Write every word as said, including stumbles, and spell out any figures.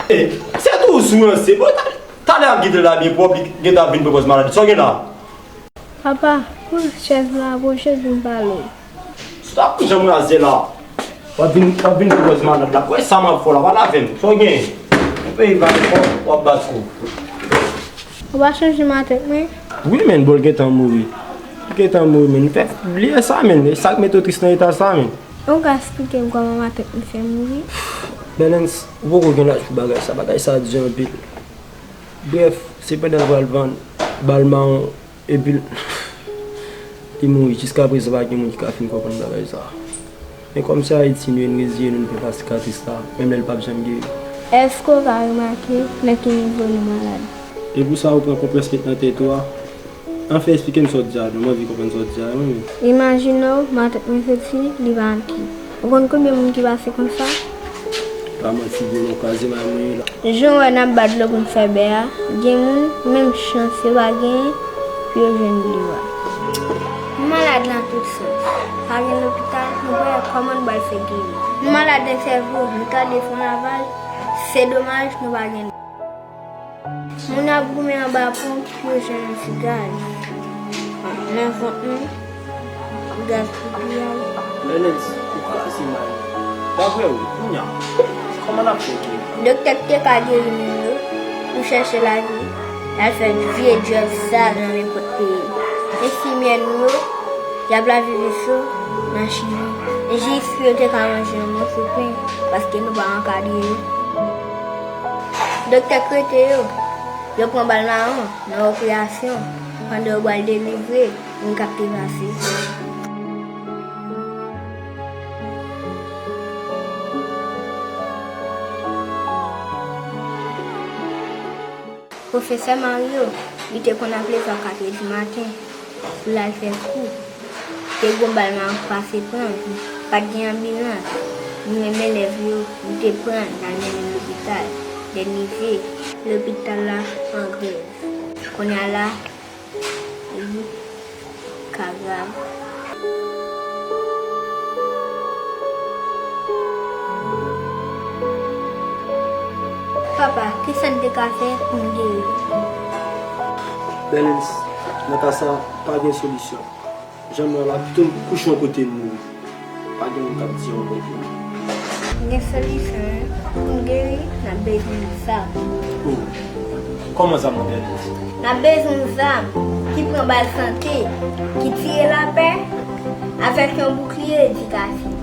E, se toujou ranse. Bon, ta- talè ap kite la byen pwòp, li gentan ap vin pran pòz malad. Sa w gen la? Papa, pran chèz la, pran chèz vin pale w. Si w ta pran jan m raze la, w ap vin, w ap vin pran pòz malad la. Wè sa m ap fè w la, pale avè m. Sa w gen? Yon peyi pale fò, w ap bat kou. Ou pa chonje matant mwen? Wi, men, bon, l gentan mouri. Li gentan mouri, men. Li fè bliye sa, men. E sa k mete w tris nan eta sa, men. Ou ka eksplike m kòman matant mwen fè mouri? Bèlens, ou poko gen laj pou bagay sa. Bagay sa di anpil. Brèf, se pandan l pral vann bal mawon, epi l, li mouri. Jiskaprezan, pa gen moun ki ka fin konprann bagay sa. Men kòm se Ayiti nou ye, n reziye nou, n fè fas sikatris la, menm lè l p ap janm geri. Èske w ka remake nan ki nivo nou malad? E pou sa, ou pran konplèks met nan tèt ou a? Anfen, eksplike m sa w di a non, m anvi konprann sa w di a wi, men. Imajine w, matant mwen soti, li pa antre. Ou konn konbyen moun ki pase konsa? Pa manti, bro, nan kraze may mwen ye la. Jan w wè n ap ba dlo pou n fè bè a, gen moun, menm chans yo pa genyen pou yo jwenn dlo a. Nou malad nan tout sans. Pa gen lopital, nou pa wè kòman n pral fè geri. Nou malad nan sèvo, nou ta dwe fè yon lavaj, se domaj, nou pa gen. Moun ap goumen anba pon pou yo jwenn yon ti gaz. Nan vant nou, gaz pou piyay. Bèlens, ou kraze may. Daprè ou, kounye a, kòman n ap fè geri? Doktè ki te ka geri nou yo, pou chèche lavi, y al fè vye djòb sal nan nenpòt peyi. Enfimyè nou yo, y ap lavi veso nan Chili. Jis pou yo te ka manje yon moso pen, paske nou pa ankadre yo. Doktè k rete yo, yo pran bal mawon nan rekreyasyon, pandan yo pral delivre moun k ap trepase. Pwofesè Mario, li te konn ap leve a kat è di maten pou l al fè kou. Te gon bal mawon k pase pran l, pa t gen anbilans. Li menm elèv yo, li te pran l al mennen l lopital. Lè l rive, lopital la an grèv. Kounye a la, li ka grav. Papa, kisa n te ka fè pou n geri? Bèlens, nan ka sa, pa gen solisyon. Jan m wè l ap tou kouche yon kote l mouri. Pa gen moun k ap di yon bon kou. Gen solisyon, wi. Pou n geri, n ap bezwen zam. Oh. Kòman zam nan Bèlens? N ap bezwen zam ki pran bal sante, ki tire lapè avèk yon boukliye edikasyon.